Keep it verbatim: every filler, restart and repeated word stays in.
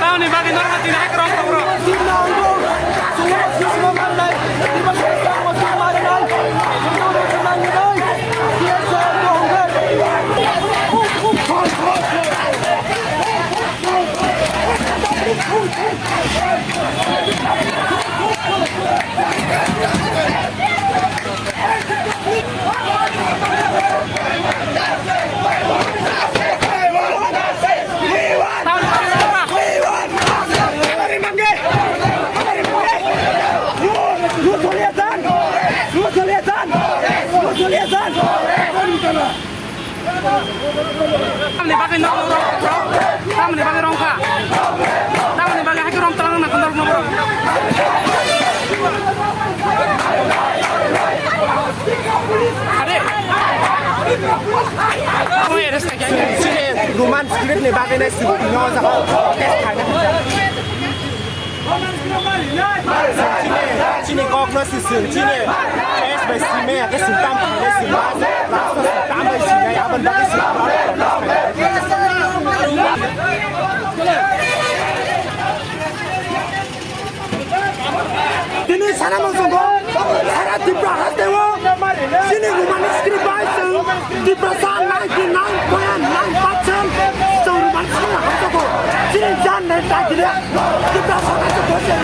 Tamni bagwi norma tini hai kwrwng kha bro. Tamni bagwi nok rok, bro? Tamni bagwi rong kha? Tamni bagwi hai khe rong twlang nang kondor no, bro? Ade. Omo arrest kha kya? Chini Roman script ni bagwi nai script no jaga test khaina. Chini, chini kok no si sing, chini. Test bai sing me, ya ke sing tam, ya sing ba. Last no sing tam bai sing ya, aboni bagwi sing ba. Tini sana mung sung ko, sara Tripura haste wo, chini Roman script bai sung. Tiprasa ninety nine point nine percent chwng Roman song hamjago. Chini jan nai ta gile. Tiprasa nai ta gile.